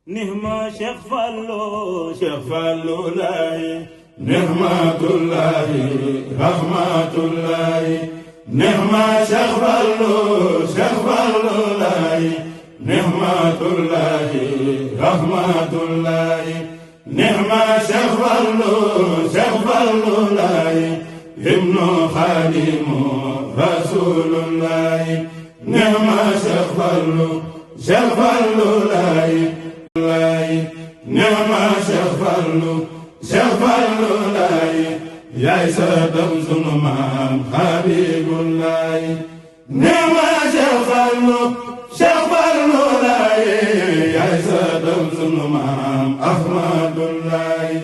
نهما شيخ فالو شيخ فالو لاي نعمة الله رحمة الله نعمة شيخ فالو لاي نعمة الله رحمة الله نعمة شيخ فالو لاي ابن خادم رسول الله نعمة شيخ فالو لاي نعمة شيخ فالو لاي yaay sa dam sunu maam Habibullahi neema Cheikh Fallu laay yaay sa dam sunu maam Ahmadullahi